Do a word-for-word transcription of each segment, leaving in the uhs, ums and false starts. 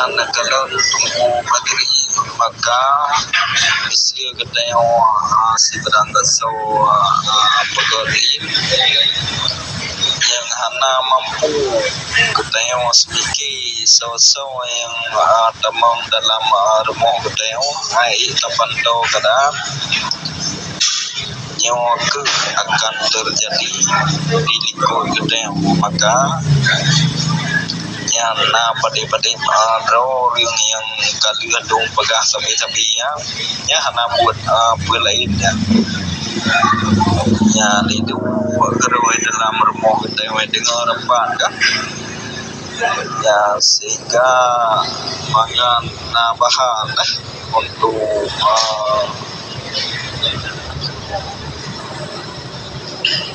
Neukalon Teungku Badri, maka miseue geutanyoe, ah, sibarang gasoe, ah, peugöt nyang hana mampu geutanyoe seumiki soe-soe nyang, ah, tamong dalam, ah, rumoh geutanyoe, hai tapantô keuadaan. Nyoe keuh akan teujadi di likôt geutanyoe. Maka nyan na padé-padé, ah, droe ureuëng nyang ka lheueh dong peugah sabe-sabe nyan, nyan hana buet, ah, peue laén nyan. Nyan lé duek keurôi dalam rumoh geutanyoe deungoe rapat kan. Ya, sehingga mangat na bahan, eh, untuk, eh,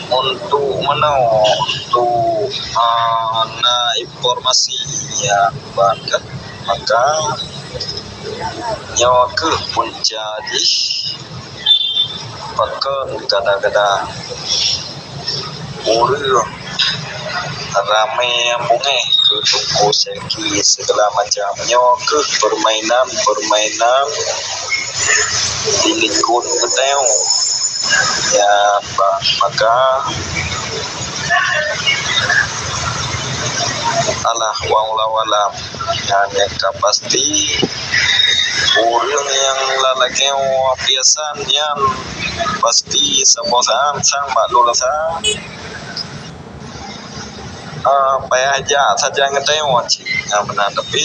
untuk meunoe, untuk, eh, na informasi nyang ban kan, maka nyoe keuh punca jih pakon kadang-kadang ureuëng ramé nyang beungéh keu Teungku Syeki segala macam. Nyoe keuh permainan-permainan di likôt geutanyoe. Ya, ba-, maka Allah wallahu alam. Nyan nyang ka pasti, ureuëng nyang lalakée biasa nyan pasti saboh saát sang bak lôn rasa, ah, payah jak sajan geutanyoe cit. Nyan meunan, tapi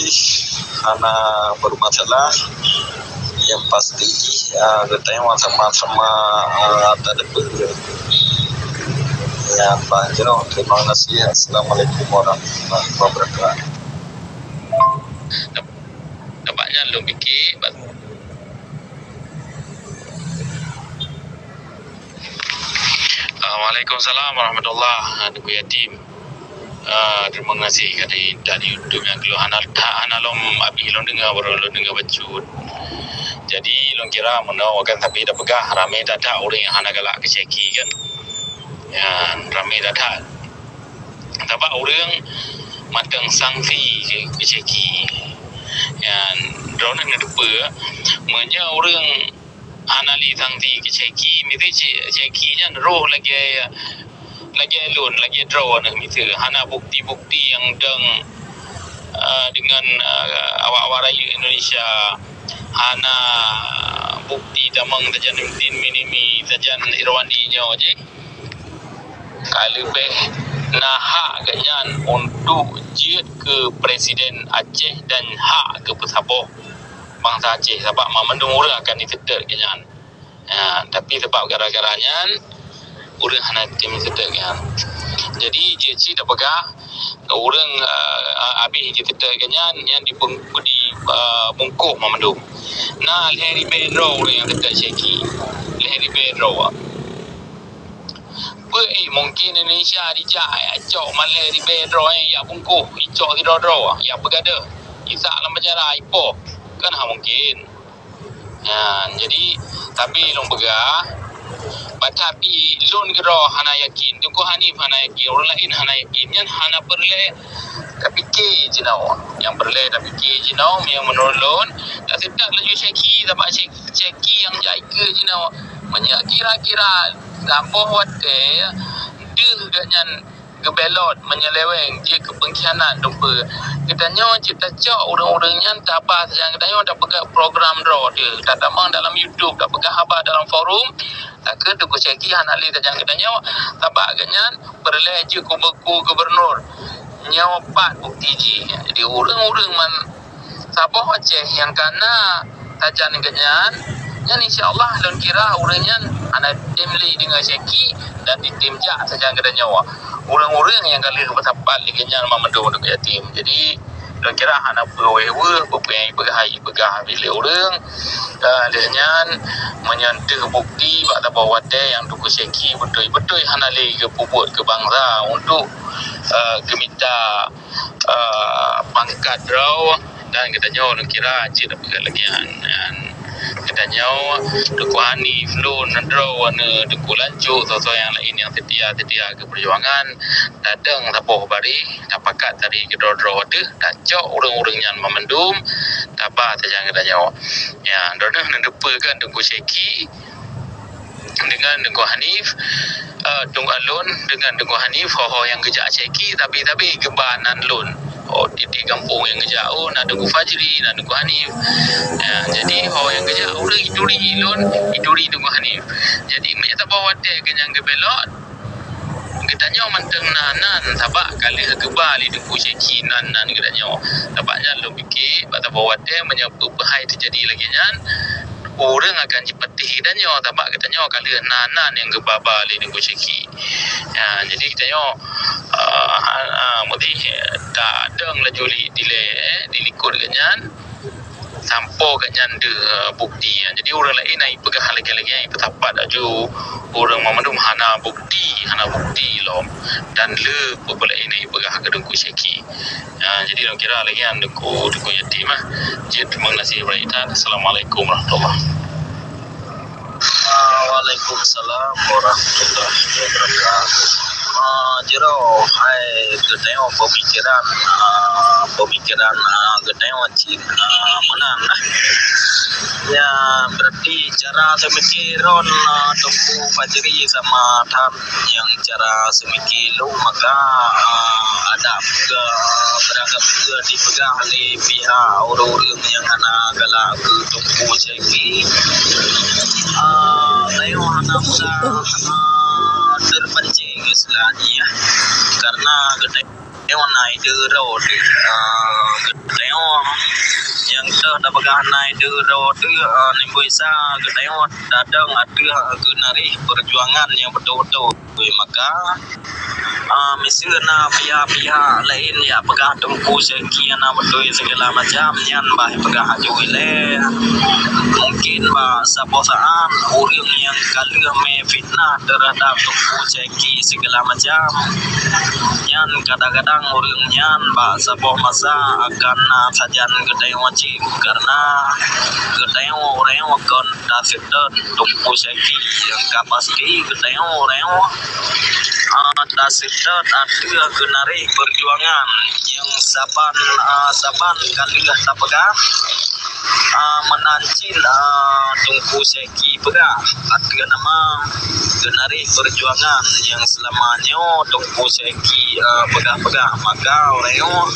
hana bermasalah. Nyang pasti, ah, geutanyoe sama-sama, ah, tadeupeue. Nyan bah jroh. Terima kasih. Assalamualaikum warahmatullahi wabarakatuh. Nampak nyan lôn pike, ba-, ah, Waalaikumsalam warahmatullah, ah, Teungku Yatim. Ah, terima kasih ka di, dari YouTube nyang keulôn hana, hana lom abéh lôn deungoe, baru lôn deungoe bacut. Jadi, lôn kira meunoe kan sabe tapeugah, ramé that-that ureuëng nyang hana galak keu Syeki kan. Ya, ramé that-that. Sabab ureuëng mantong sangsi keu, keu Syeki. Ya, droeneuh neuteupeue, meunyoe ureuëng hana lé sangsi keu Syeki, miseue Syeki nyan roh lagée, lagée lôn, lagée droeneuh miseue, hana bukti-bukti nyang dong, eh, deungon, eh, awak-awak rayeuk Indonesia, hana bukti tamong sajan Nurdin Minimi, sajan Irwandi nyoe jih. Ka leubeh na hak geuhnyan untuk jeuet keu Presiden Aceh dan hak keu peusaboh bansa Aceh, sabab mandum ureuëng akan jiseutôt geuhnyan. Ya, tapi sabab gara-gara nyan, ureuëng hana tem seutôt geuhnyan. Jadi, jeuet cit tapeugah, ureuëng, eh, abéh jiseutôt geuhnyan, nyan dipung-, di, eh, bungkôh mandum. Na lhée ribée droe ureuëng nyang seutôt Syeki. Lhée ribée droe. Peue, eh, mungkin Indonesia dijak, eh, cok malée ribée droe, eh, jak bungkôh, icok sidroe-droe, jak peugadôh, isak lam penjara, ipoh. Kan hana mungkin. Nyan, jadi, tapi lôn peugah, bah that pih lôn keudroe hana yakin, Teungku Hanif hana yakin, ureuëng laén hana yakin, nyan hana peureulée tapike jinoe. Nyang peureulée tapike jinoe, meunyoe meunurot lôn, taseutôt laju Syeki, sabab Syeki, Syeki nyang jak ikeue jinoe. Meunyoe kira-kira saboh watée deuh geuhnyan geubelot, meunyeuleweng, jeuet keu peungkhianat dumpeue. Geutanyoe cit tacok ureuëng-ureuëng nyan, taba sajan geutanyoe, tapeugah program droe teuh, tatamong dalam YouTube, tapeugah haba dalam forum, takheun Teungku Syeki hana lé sajan geutanyoe, sabab geuhnyan peureulée jeuet keu buku gubernur. Nyoe pat bukti jih. Jadi, ureuëng-ureuëng man-, saboh Aceh nyang ka na sajan geuhnyan, nyan insya Allah lôn kira ureuëng nyan hana tem lé deungoe Syeki dan jitem jak sajan geutanyoe. Ureuëng-ureuëng nyang ka lheueh meusapat lé geuhnyan mandum ureuëng yatim. Jadi, lôn kira hana peue wéeh-wéeh, peue nyang jipeugah, jipeugah lé ureuëng. Dan lheueh nyan, meunyoe teuh bukti bak saboh watée nyang Teungku Syeki beutôi-beutôi hana lé geupeubuet keu bansa untuk, eh, geumita, eh, pangkat droe dan geutanyoe lôn kira cit tapeugah lagée nyan. Dan Geutanyoe, Teungku Hanif, lôn, droeneuh, Teungku Lancok, soe-soe nyang laén nyang seutia-seutia keu peujuangan, datang saboh bari, tapakat tari keudroe-droe ateueh, tacok ureuëng-ureuëng nyan banmandum, taba sajan geutanyoe. Ya, droeneuh neuteupeue kan Teungku Syeki, deungon Teungku Hanif, eh, Teungku lôn deungon Teungku Hanif, ho-ho nyang geujak Syeki, tapi-tapi geuba nan lôn. Oh, tieb-tieb gampông nyang geujak, oh, na Teungku Fajri, na Teungku Hanif. Ya, jadi ho nyang geujak ureuëng ituri lôn, ituri Teungku Hanif. Jadi, meunyoe saboh watée keu nyang geubelot, geutanyoe mantong na nan, sabab ka lheueh geuba lé Teungku Syeki nan-nan geutanyoe. Sabab nyan lôn pike, bak saboh watée meunyoe peue-peue hai teujadi lagée nyan, ureuëng akan jipatéh geutanyoe, sabab geutanyoe ka lheueh na nan nyang geuba-ba lé Teungku Syeki. Ya, jadi geutanyoe, ah, ah, ah, meuti, eh, tadong laju li-, dilée, eh, dilikot geuhnyan, sampoe geuhnyan deuh, eh, bukti. Ya, jadi ureuëng laén na jipeugah lagée-lagée, jipeusapat laju ureuëng banmandum hana bukti, hana bukti lom. Dan le peue-peue laén na jipeugah keu Teungku Syeki. Ya, jadi lôn kira lagée nyan Teungku, Teungku Yatim, ah. Jeuet, terima kasih banyak. Assalamualaikum warahmatullahi. Ah, waalaikumsalam warahmatullahi wabarakatuh. Ah, jroh hai geutanyoe peumikiran, ah, peumikiran, ah, geutanyoe cit, ah, meunan lah. Ya, berarti cara seumike droen, ah, Teungku Fajri sama that nyang cara seumike lôn, maka, ah, adak peugah, beurangkapeue dipeugah lé pihak ureuëng-ureuëng nyang hana galak keu Teungku Syeki. Ah, tanyoe hana usah, ah, terpancing istilah jih, ya. Karena geutanyoe na ideuh droe teuh, ah, geutanyoe nyang teuh tapeugah na ideuh droe teuh, ah, nibak sa geutanyoe tadong ateueh geunaréh peujuangan nyang beutôi-beutôi. Maka, ah, miseue na pihak-pihak laén jak peugah Teungku Syeki hana beutôi sigala macam, nyan bah peugah aju ilée. Mungkin bak saboh saát ureuëng nyang ka lheueh mé fitnah teuhadap Teungku Syeki sigala macam, nyan kadang-kadang ureuëng nyan bak saboh masa akan na sajan geutanyoe cit, karena geutanyoe ureuëng kon taseutôt Teungku Syeki nyang ka pasti geutanyoe ureuëng, ah, taseutôt ateueh geunaréh peujuangan nyang saban, ah, saban ka lheueh tapeugah, ah, meunan cit, ah, Teungku Syeki peugah ateueh nama geunaréh peujuangan nyang seulama nyoe Teungku Syeki, ah, peugah-peugah. Maka ureuëng,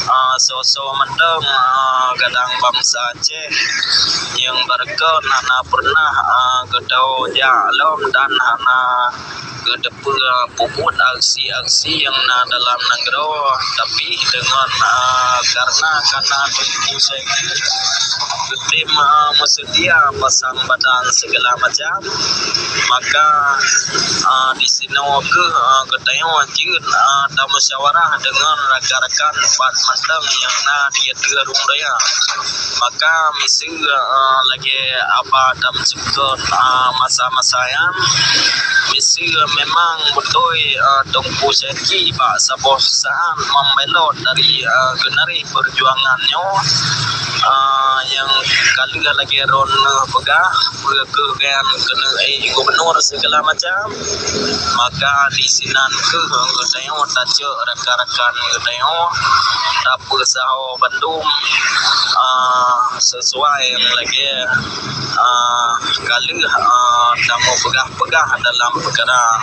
ah, soe-soe mantong, ah, gadang bansa Aceh nyang barokon hana peureunah, ah, geutanyoe jak lom dan hana geuteupeue peubuet aksi-aksi nyang na dalam nanggroe, tapi deungon, ah, karena, karena Teungku Syeki geutem, ah, meuseudia pasang badan sigala macam, maka, ah, di sinoe keuh, ah, geutanyoe jeuet, ah, tamusyawarah deungon rakan-rakan pat mantong nyang na di ateueh rhueng raya. Maka miseue, ah, lagée haba tameusukon, ah, masa-masa nyan, miseue memang beutôi, ah, Teungku Syeki bak saboh saát membelot dari, ah, geunaréh peujuangan nyoe, ah, nyang ka lheueh lagée droeneuh peugah, peue keuh nyan keuneuk, eh, gubunur sigala macam. Maka di sinan keuh geutanyoe tacok rakan-rakan geutanyoe, tapeusaho bandum, ah, sesuai nyang lagée, ah, ka lheueh, ah, tamupeugah-peugah dalam peukara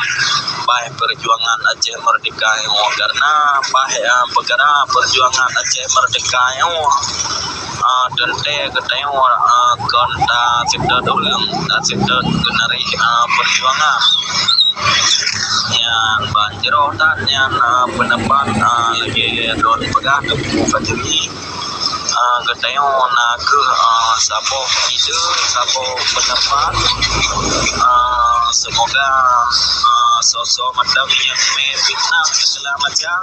bah peujuangan Aceh Merdeka nyoe, karena bah, ah, peukara peujuangan Aceh Merdeka nyoe, ah, teuntée geutanyoe, ah, kon taseutôt ureuëng, taseutôt geunaréh, ah, peujuangan. Nyan ban jroh that nyan, ah, peundapat, ah, lagée droen peugah Teungku Fajri. Ah, geutanyoe na keuh, ah, saboh ide, saboh peundapat. Ah, seumoga, ah, soe-soe mantong nyang mé fitnah segala macam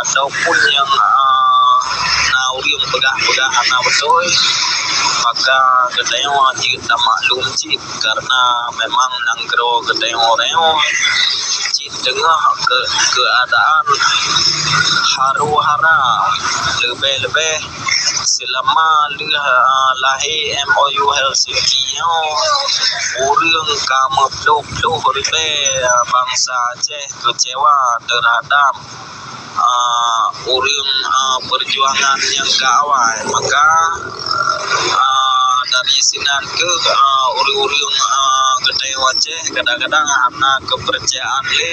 ataupun nyang, ah, na ureuëng peugah-peugah hana beutôi, maka geutanyoe jeuet tamaklum cit. Karena memang nanggroe geutanyoe nyoe cit teungoh keu-, keuadaan haru-hara, leubeh-leubeh Seulama lheueh, ah, lahé M O U Helsinki nyoe, ureuëng ka meuploh-ploh ribée, ah, bansa Aceh keucewa teuhadab, ah, ureuëng, ah, peujuangan nyang ka awai. Maka, ah, dari sinan keuh, ah, ureuëng-ureuëng, ah, geutanyoe Aceh kadang-kadang hana keupeurcayaan lé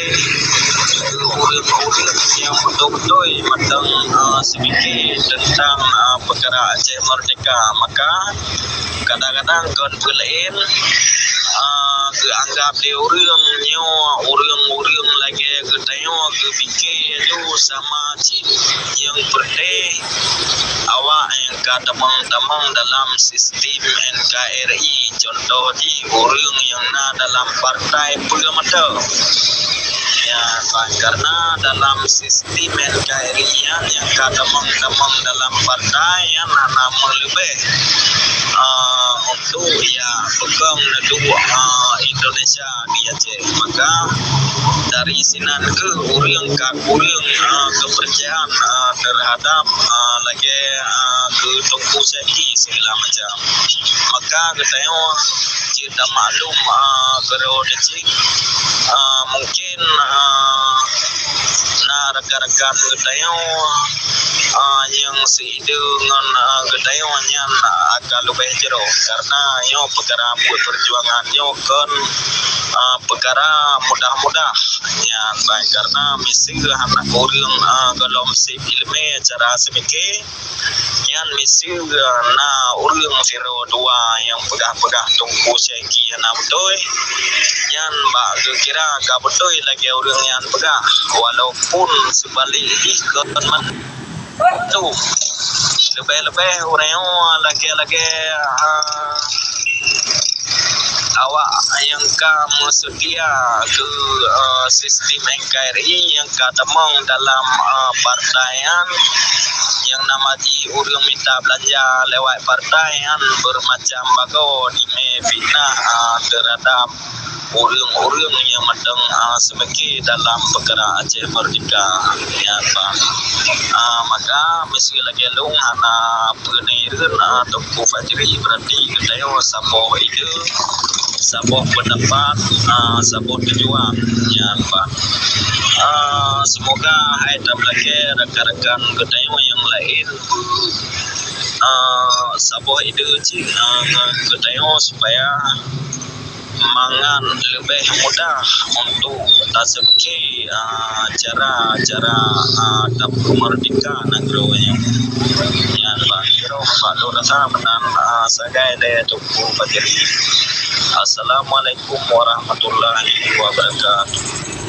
keu ureuëng-ureuëng nyang beutôi-beutôi mantong, ah, seumike teuntang, ah, peukara Aceh Merdeka. Maka, kadang-kadang kon peue laén, ah, geuanggab lé ureuëng nyoe, ureuëng-ureuëng lagée geutanyoe geupike laju sama cit nyang peureulée awak nyang ka tamong-tamong dalam sistem N K R I. Contoh jih ureuëng nyang na dalam partai peue mantong. Ya, karena dalam sistem N K R I nyan nyang ka tamong-tamong dalam partai nyan hana meuleubeh, ah, untuk ya peukong neuduek, ah, Indonesia di Aceh. Maka dari sinan keuh ureuëng ka kureueng, ah, keupeurcayaan, ah, teuhadab, ah, lagée, ah, keu Teungku Syehky segala macam. Maka geutanyoe jeuet tamaklum, ah, keudroe teuh cit, ah, mungkin, ah, na rakan-rakan geutanyoe, ah, nyang seuide ngon, ah, geutanyoe nyan, ah, ka leubeh jroh. Karena nyoe peukara buet peujuangan nyoe kon, ah, peukara mudah-mudah nyan, ban karena miseue hana ureuëng, ah, gohlom seb iéleumé cara seumike. Nyan miseue na ureuëng sidroe dua nyang peugah-peugah Teungku Syehky hana beutôi. Nyan bak geukira ka beutôi lagée ureuëng nyan peugah, walaupun seubalek jih kon mantong. Leubeh-leubeh ureuëng nyoe lagée-lagée, ah, awak nyang ka meuseutia keu, eh, sistem N K R I nyang ka tamong dalam, eh, partai nyan, nyang nama jih ureuëng mita beulanja lewat partai nyan, beumacam bagoe jimé fitnah, eh, teuhadap ureuëng-ureuëng nyang mantong, ah, seumike dalam peukara Aceh Merdeka nyan, bah. Ah, maka miseue lagée lôn hana peue neuhireuen, ah, Teungku Fajri, berarti geutanyoe saboh ide, saboh peundapat, ah, saboh tujuan nyan, bah. Ah, seumoga hai tapeulakée rakan-rakan geutanyoe nyang laén, ah, saboh ide cit, ah, ngon geutanyoe supaya mangat leubeh mudah untuk taseumike, ah, cara-cara, ah, tapeumeurdeka nanggroe nyoe. Nyan bah, nyoe bah lôn rasa meunan, ah, sagai lé Teungku Fajri. Assalamualaikum warahmatullahi wabarakatuh.